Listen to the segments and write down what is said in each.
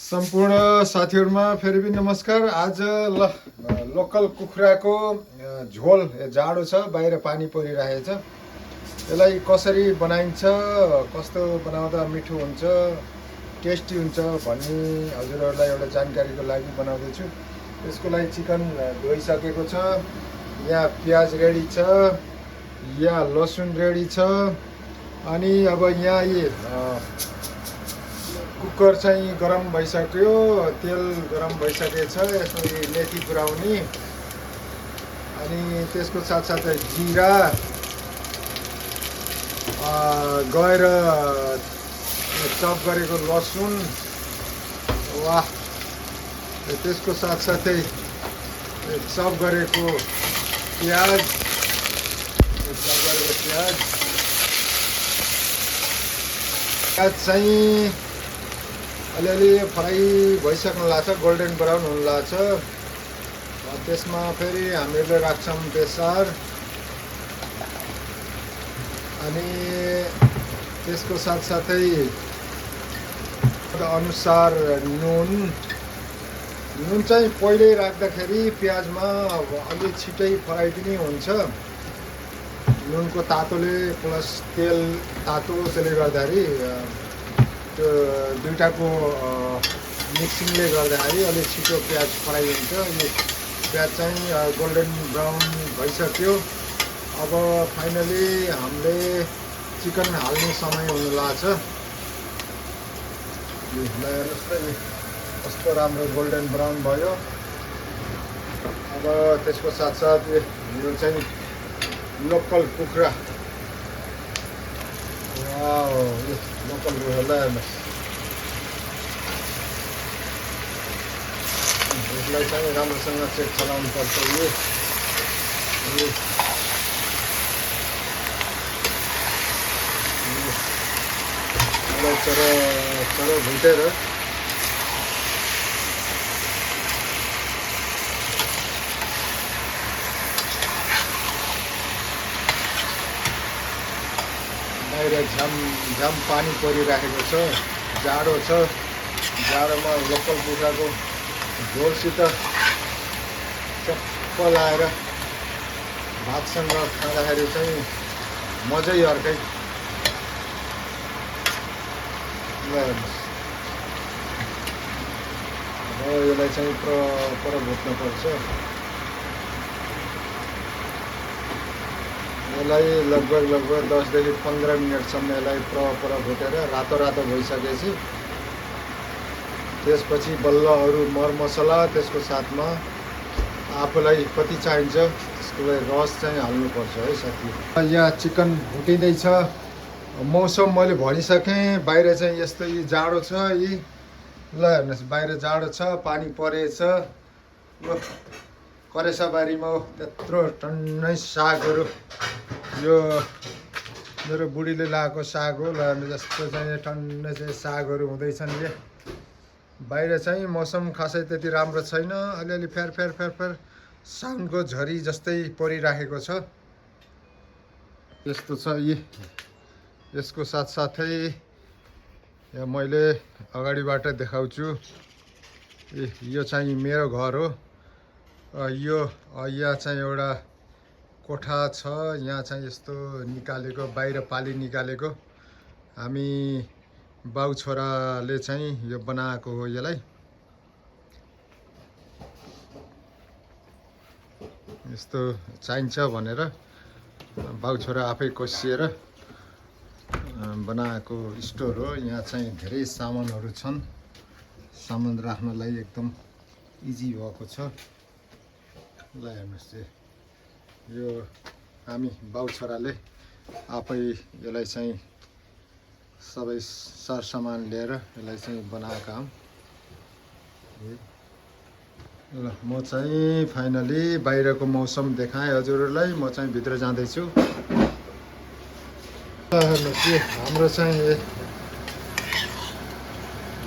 सम्पूर्ण साथीहरुमा फेरि पनि नमस्कार। आज लोकल कुखुराको झोल जाडो छ, बाहिर पानी परिरहेछ। यसलाई कसरी बनाइन्छ, कस्तो बनाउँदा मिठो हुन्छ, टेस्टी हुन्छ भन्ने हजुरहरुलाई एउटा जानकारीको लागि बनाउँदै छु। यसको लागि चिकन धोइसकेको छ, यहाँ प्याज रेडी छ, यहाँ लसुन रेडी छ, अनि अब यहाँ कुकर चाहिँ गरम भइसक्यो, तेल गरम भइसकेछ। यसमा मेथी पुर्याउने, अनि त्यसको साथसाथै जिरा गएर चप गरेको लसुन, वाह, त्यसको साथसाथै चप गरेको प्याज, प्याज चाहिँ अलिअलि फ्राई भइसक्नु लाग्छ, गोल्डन ब्राउन हुनु लाग्छ। त्यसमा फेरि हामीले राख्छौँ बेसार, अनि त्यसको साथसाथै अनुसार नुन चाहिँ पहिल्यै राख्दाखेरि प्याजमा अलि छिटै फ्राई पनि हुन्छ। नुनको तातोले प्लस तेल तातो, त्यसले गर्दाखेरि त्यो दुईटाको मिक्सिङले गर्दाखेरि अलिक छिटो प्याज फ्राई हुन्छ। यो प्याज चाहिँ गोल्डन ब्राउन भइसक्यो। अब फाइनली हामीले चिकन हाल्ने समय हुनु लाग्छ। कस्तो राम्रो गोल्डन ब्राउन भयो। अब त्यसको साथसाथ यो चाहिँ लोकल कुखुरा, लोकल कुखुरालाई हेर्नुहोस्, यसलाई चाहिँ राम्रोसँग चेक चलाउनु पर्छ। यसलाई चरो भुटेर बाहिर झ्याम पानी परिराखेको छ, जाडो छ। जाडोमा लोकल कुखुराको झोलसित चप्प लाएर भातसँग खाँदाखेरि चाहिँ मजै अर्कै। अब यसलाई चाहिँ पर भुट्नुपर्छ। यसलाई लगभग 10 देखि 15 मिनटसम्म यसलाई पर भुटेर रातो भइसकेपछि त्यसपछि बल्ल अरू मरमसला, त्यसको साथमा आफूलाई कति चाहिन्छ त्यसको लागि रस चाहिँ हाल्नुपर्छ है साथी। यहाँ चिकन भुटिँदैछ। मौसम मैले भनिसकेँ, बाहिर चाहिँ यस्तो जाडो छ। ल हेर्नुहोस्, बाहिर जाडो छ, पानी परेछ। करेसाबारीमा त्यत्रो टन्नै सागहरू, यो मेरो बुढीले लगाएको साग हो। ल जस्तो चाहिँ टन्नै चाहिँ सागहरू हुँदैछन्। बाहिर चाहिँ मौसम खासै त्यति राम्रो छैन, अलिअलि फेर साउनको झरी जस्तै परिराखेको छ। यस्तो छ। यसको साथसाथै यहाँ मैले अगाडिबाट देखाउँछु। यो चाहिँ मेरो घर हो। यहाँ चाहिँ एउटा कोठा छ। यहाँ चाहिँ यस्तो निकालेको, बाहिर पाली निकालेको हामी बाउ छोराले चाहिँ यो बनाएको हो। यसलाई यस्तो चाहिन्छ भनेर बाउ छोरा आफै कोसिएर बनाएको स्टोर हो। यहाँ चाहिँ धेरै सामानहरू छन्, सामान राख्नलाई एकदम इजी भएको छ। ल हेर्नुहोस्, यो हामी बाउ छोराले आफै यसलाई चाहिँ सबै सरसामान लिएर यसलाई चाहिँ बनाएका हौँ। ल म चाहिँ फाइनली बाहिरको मौसम देखाएँ हजुरहरूलाई। म चाहिँ भित्र जाँदैछु। हेर्नुहोस्, हाम्रो चाहिँ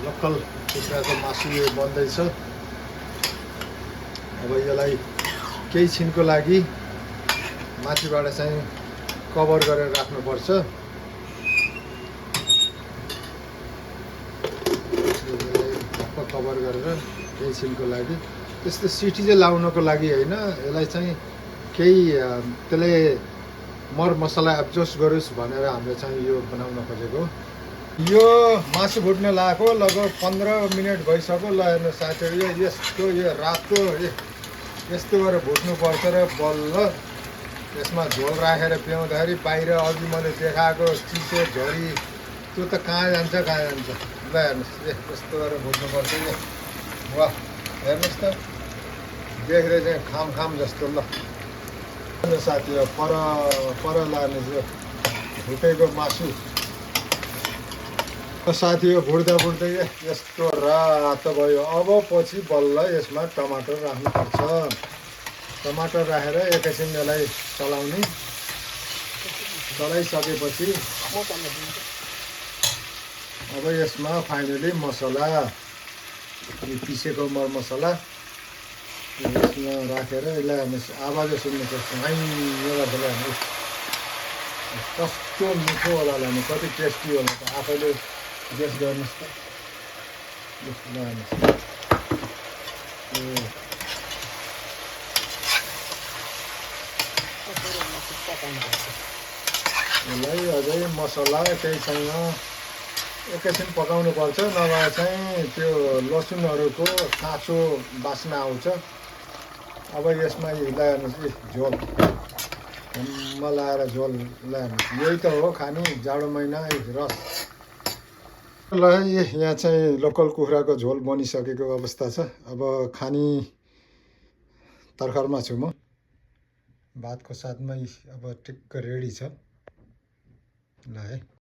लोकल कुखुराको मासु बन्दैछ। अब यसलाई केही छिनको लागि माथिबाट चाहिँ कभर गरेर राख्नुपर्छ। कभर गरेर एकछिनको लागि। त्यस्तो सिटी चाहिँ लाउनको लागि होइन, यसलाई चाहिँ केही त्यसले मरमसला एब्जस्ट गरोस् भनेर हामीले चाहिँ यो बनाउन खोजेको। यो मासु भुट्न लगाएको लगभग 15 मिनट भइसक्यो। ल हेर्नु साथीहरू, यो रातो यस्तो गरेर भुट्नुपर्छ र बल्ल यसमा झोल राखेर पिउँदाखेरि बाहिर अघि मैले देखाएको चिसो झरी त्यो त कहाँ जान्छ। ल हेर्नुहोस्, यस्तो गरेर भुट्नुपर्छ। यो वाह, हेर्नुहोस् त, देख्दै चाहिँ खाम जस्तो। ल साथी, पर लाने यो भुटेको मासु साथी, यो भुट्दै यस्तो रातो भयो। अब पछि बल्ल यसमा टमाटर राख्नुपर्छ। टमाटर राखेर एकैछिन यसलाई चलाउने। चलाइसकेपछि अब यसमा फाइनली मसला, पिसेको मरमसला यसमा राखेर यसलाई हेर्नुहोस्, आवाज सुन्नुपर्छ। कस्तो मिठो होला लाने, कति टेस्टी होला त, आफैले गेस गर्नुहोस् त। यसलाई अझै मसला केहीसँग एकैछिन पकाउनु पर्छ, नभए चाहिँ त्यो लसुनहरूको काँचो बास्ना आउँछ। अब यसमा हेर्नुहोस्, झोल लाएर झोल हेर्नुहोस्, यही त हो खाने जाडो महिना रस। ल यहाँ चाहिँ लोकल कुखुराको झोल बनिसकेको अवस्था छ। अब खाने तर्खरमा छु म। भातको साथमै अब ठिक्क रेडी छ। ल है।